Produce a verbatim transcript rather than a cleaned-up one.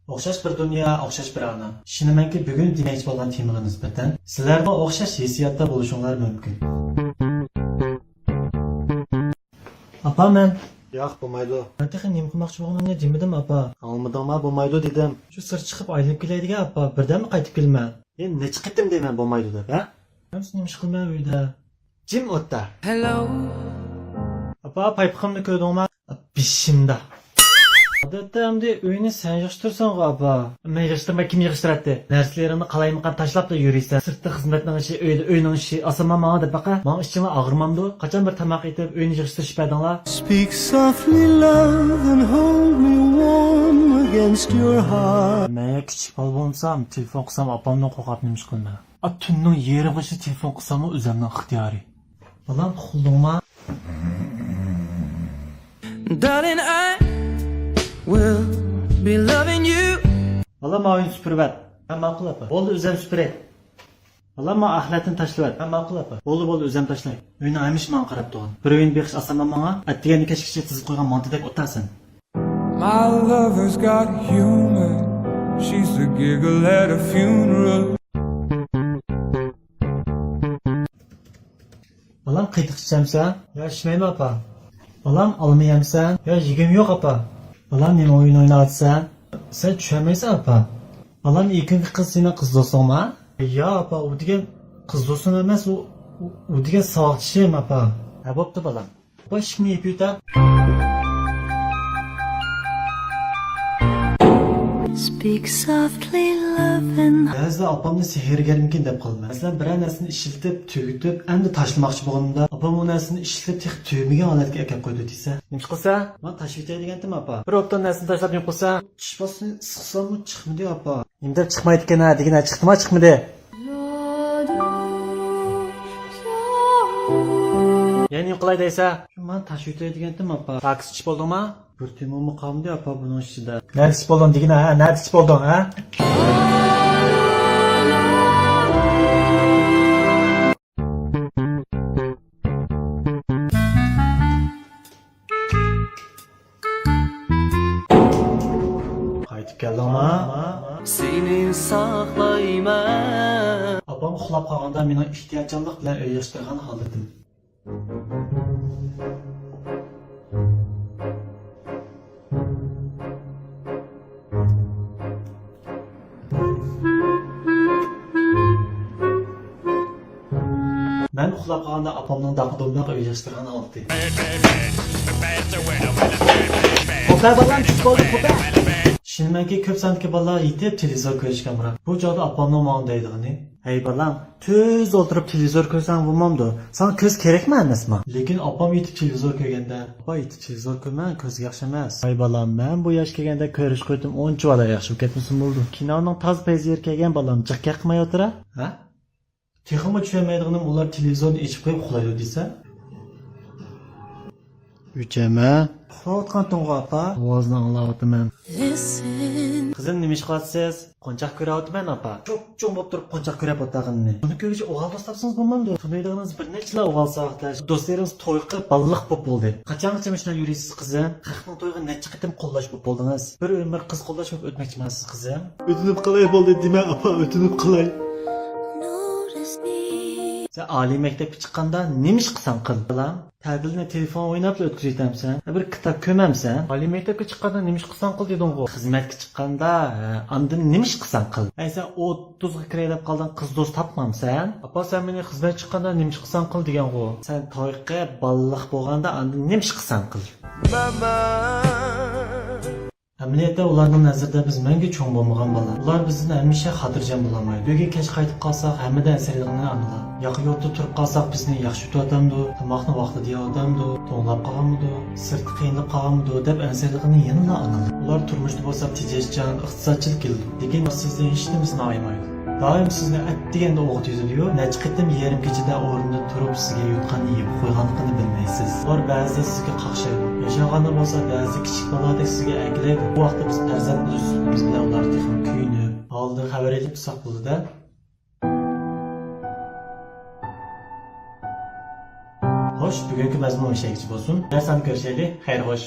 ئوخشاش بىر دۇنيا، ئوخشاش بىر ئانا. ئىشىنىمەنكى، بۈگۈن دېمەكچى بولغان تېمىغا نىسبەتەن سىلەرمۇ ئوخشاش ھېسسىياتتا بولۇشۇڭلار مۇمكىن. ئاپا، مەن. ياق، بولمايدۇ. مەن تېخى نېمە قىلماقچى بولغىنىمنى دېمىدىم، ئاپا. ئاڭلىمىدىڭما؟ بولمايدۇ دېدىم. شۇ سىرت چىقىپ ئايلىنىپ كېلەي دېگەن، ئاپا. بىردەممۇ قايتىپ كېلىمەن. يەنە نەچچە قېتىم دەيمەن بولمايدۇ دەپ، ھە؟ ئەمسە نېمە ئىش قىلىمەن ئۆيدە؟ جىم ئوتتا. ھەلو. ئاپا، پايپىقىمنى كۆردۈڭما؟ بېشىمدا. ئادەتتە ئەمدى ئۆينى سەن يىغىشتۇرىسەنغۇ، ئاپا. مەن يىغىشتۇرماي كىم يىغىشتۇراتتى؟ نەرسىلىرىڭنى قالايمىقان تاشلاپلا يۈرىسەن. سىرتتا خىزمەتنىڭ ئىشى، ئۆيدە ئۆينىڭ ئىشى، ئاسانما ماڭا دەپ باقە. ماڭا ئىشچىڭلار ئاغرىمامدۇ؟ قاچان بىر تاماق ئېتىپ، ئۆينى يىغىشتۇرۇشۇپ بەردىڭلار؟ Speak softly, love, and hold me warm against your heart. مەن يا كىچىك بالا بولمىسام، تېلېفون قىلسام ئاپامدىن قورقاپ نېمە ئىش قىلىمەن؟ ئا، تۈننىڭ يېرىمغىچە تېلېفون قىلساممۇ ئۆزۈمنىڭ ئىختىيارى. بالام، ئۇخلىدىڭما؟ Darling, I will be loving you. بالام، ماۋۇ ئۆينى سۈپۈرۈۋەت. ھە، ماقۇل ئاپا. بولدى، ئۆزۈم سۈپۈرەي. بالام، ماۋۇ ئەخلەتنى تاشلىۋەت. ھە، ماقۇل ئاپا. بولدى، بولدى، ئۆزۈم تاشلاي. ئۆينىڭ ھەممە ئىشى ماڭا قاراپ تۇرغىن. بىر ئۆينى بېقىش ئاسانما ماڭا؟ ئەتىگەندىن كەچكىچە تىزىپ قويغان مانتىدەك ئولتۇرىسەن. My lover's got humor. She's the giggle at a funeral. بالام، قېتىق ئىچەمسەن؟ يا، ئىچمەيمەن، ئاپا. بالام، ئالما يەمسەن؟ يا، يېگۈم يوق، ئاپا. بالام، نېمە ئويۇن ئويناۋاتىسەن؟ سەن چۈشەنمەيسەن، ئاپا. بالام، ئېكىڭكى قىز سېنىڭ قىز دوستۇڭما؟ يا، ئاپا، ئۇ دېگەن قىز دوستۇم ئەمەس، ئۇ، ئۇ، ئۇ دېگەن ساۋاقدىشىم، ئاپا. ھە، بوپتۇ، بالام. باشىكنى يېپىۋېتە. Speak softly, love, and بەزىدە ئاپامنى سېھىرگەرمىكىن دەپ قالىمەن. مەسىلەن، بىرەر نەرسىنى ئىشلىتىپ، تۈگىتىپ، ئەمدى تاشلىماقچى بولغىنىمدا، ئاپام ئۇ نەرسىنى ئىشلىتىپ، تېخى تۈگىمىگەن ھالەتكە ئەكەپ قويدى دېسە. نېمە قىلسا؟ مانا تاشلىۋېتەي دېگەنتىم، ئاپا. بىر ئوبدان نەرسىنى تاشلاپ نېمە قىلسا؟ چىش پاستىنى سىقساممۇ چىقمىدى، ئاپا. نېمە دەپ چىقمايدىكەن ھە دېگىنە، چىقتىما، چىقمىدى؟ يەنە نېمە قىلاي دەيسە؟ شۇ مانا تاشلىۋېتەي دېگەنتىم، ئاپا. تاكىسى ئىچىپ بولدۇڭما؟ بىر تېمىمۇ قالمىدى، ئاپا، بۇنىڭ ئىچىدە. نەدە ئىچىپ بولدۇڭ دېگىنە، ھە؟ نەدە ئىچىپ بولدۇڭ، ھە؟ قايتىپ كەلدىڭما؟ سېنى ساقلايمەن. ئاپام ئۇخلاپ قالغاندا مېنىڭ ئېھتىياتچانلىق بىلەن ئۆيلەشتۈرگەن ھالىتىم. مەن ئۇخلاپ قالغاندا ئاپامنىڭ داقا-دومباق ئۆيلەشتۈرگەن ھالىتى. قوپە بالام، چۈش بولدى، قوپە. ئىشىنىمەنكى، كۆپ ساندىكى بالىلار يېتىپ تېلېۋىزور كۆرۈشكە ئامراق. بۇ چاغدا ئاپامنىڭ ماڭا دەيدىغىنى، ھەي بالام، تۈز ئولتۇرۇپ تېلېۋىزور كۆرسەڭ بولمامدۇ؟ ساڭا كۆز كېرەكمۇ ئەمەسمۇ؟ لېكىن ئاپام يېتىپ تېلېۋىزور كۆرگەندە، ئاپا، يېتىپ تېلېۋىزور كۆرمەڭ، كۆزگە ياخشى ئەمەس. ۋاي بالام، مەن بۇ ياشقا كەلگەندە كۆرۈش قۇۋۋىتىم ئۇنچىۋالا ياخشى بولۇپ كەتمىسۇن بولىدۇ. كىنونىڭ تازا پەيزى يېرى كەلگەن بالام، جىق گەپ قىلمايۋاتۇر ھە. ھە؟ تېخىمۇ چۈشەنمەيدىغىنىم، ئۇلار تېلېۋىزورنى ئېچىپ قويۇپ ئۇخلايدۇ دېسە. ئۆچەمە. ئۇخلاۋاتقانتىڭغۇ ئاپا؟ ئاۋازىنى ئاڭلاۋاتىمەن. قىزىم، نېمە ئىش قىلىۋاتىسىز؟ قونچاق كۆرۈۋاتىمەن، ئاپا. چوپچوڭ بولۇپ تۇرۇپ قونچاق كۆرۈپ ئولتۇرغىنىنى. بۇنى كۆرگۈچە ئوغۇل دوست تاپسىڭىز بولمامدۇ؟ تونۇيدىغىنىڭىز بىر نەچچىلا ئوغۇل ساۋاقداش، دوستلىرىڭىز توي قىلىپ بالىلىق بولۇپ بولدى. قاچانغىچە مۇشۇنداق يۈرىسىز، قىزىم؟ خەقنىڭ تويىغا نەچچە قېتىم قوللاش بولۇپ بولدىڭىز. بىر ئۆمۈر قىز قوللاش بولۇپ ئۆتمەكچىمۇ سىز، قىزىم؟ ئۆتۈنۈپ قالاي بولدى دېمە، ئاپا، ئۆتۈنۈپ قالاي. سەن ئالىي مەكتەپكە چىققاندا نېمە ئىش قىلساڭ قىل، بالام. تەتىلنى تېلېفون ئويناپلا ئۆتكۈزۈۋېتەمسەن؟ بىر كىتاب كۆمەمسەن؟ ئالىي مەكتەپكە چىققاندا نېمە ئىش قىلساڭ قىل دېدىڭغۇ؟ خىزمەتكە چىققاندا، ھە، ئاندىن نېمە ئىش قىلساڭ قىل. ئەي، سەن ئوتتۇزغا كىرەي دەپ قالدىڭ، قىز دوست تاپمامسەن؟ ئاپا، سەن مېنى خىزمەتكە چىققاندا نېمە ئىش قىلساڭ قىل دېگەنغۇ؟ سەن توي قىلىپ، بالىلىق بولغاندا ئاندىن نېمە ئىش قىلساڭ قىل. ماما. ئەمەلىيەتتە ئۇلارنىڭ نەزىرىدە بىز مەڭگۈ چوڭ بولمىغان بالا. ئۇلار بىزدىن ھەمىشە خاتىرجەم بولالمايدۇ. ئۆيگە كەچ قايتىپ قالساق، ھەممىدىن ئەنسىرەيدىغىنى ئانىلار. ياقا يۇرتتا تۇرۇپ قالساق، بىزنى ياخشى كۈتۈۋاتامدۇ، تاماقنى ۋاقتىدا يەۋاتامدۇ، توڭلاپ قالغانمىدۇ، سىرتتا قىينىلىپ قالغانمىدۇ دەپ ئەنسىرەيدىغىنى يەنىلا ئانىلار. ئۇلار تۇرمۇشتا بولسا تېجەشچان، ئىقتىسادچىل كېلىدۇ. لېكىن سىزدىن ھېچنېمىسىنى ئايىمايدۇ. دائىم سىزنى ئەتىگەندە ئويغىتىۋېتىدۇ-يۇ، نەچچە قېتىم يېرىم كېچىدە ئورنىدىن تۇرۇپ، سىزگە يوتقاننى يېپىپ قويغانلىقىنى بىلمەيسىز. ئۇلار بەزىدە سىزگە قاقشايدۇ. ياشانغاندا بولسا بەزىدە كىچىك بالىدەك سىزگە ئەگىلەيدۇ. بۇ ۋاقىتتا بىز پەرزەنت بولۇش سۈپىتىمىز بىلەن ئۇلارغا تېخىمۇ كۆيۈنۈپ، ھالىدىن خەۋەر ئېلىپ تۇرساق بولىدۇ-دە. خوش، بۈگۈنكى مەزمۇن مۇشۇ يەرگىچە بولسۇن. بىرەر ساندا كۆرۈشەيلى. خەير، خوش.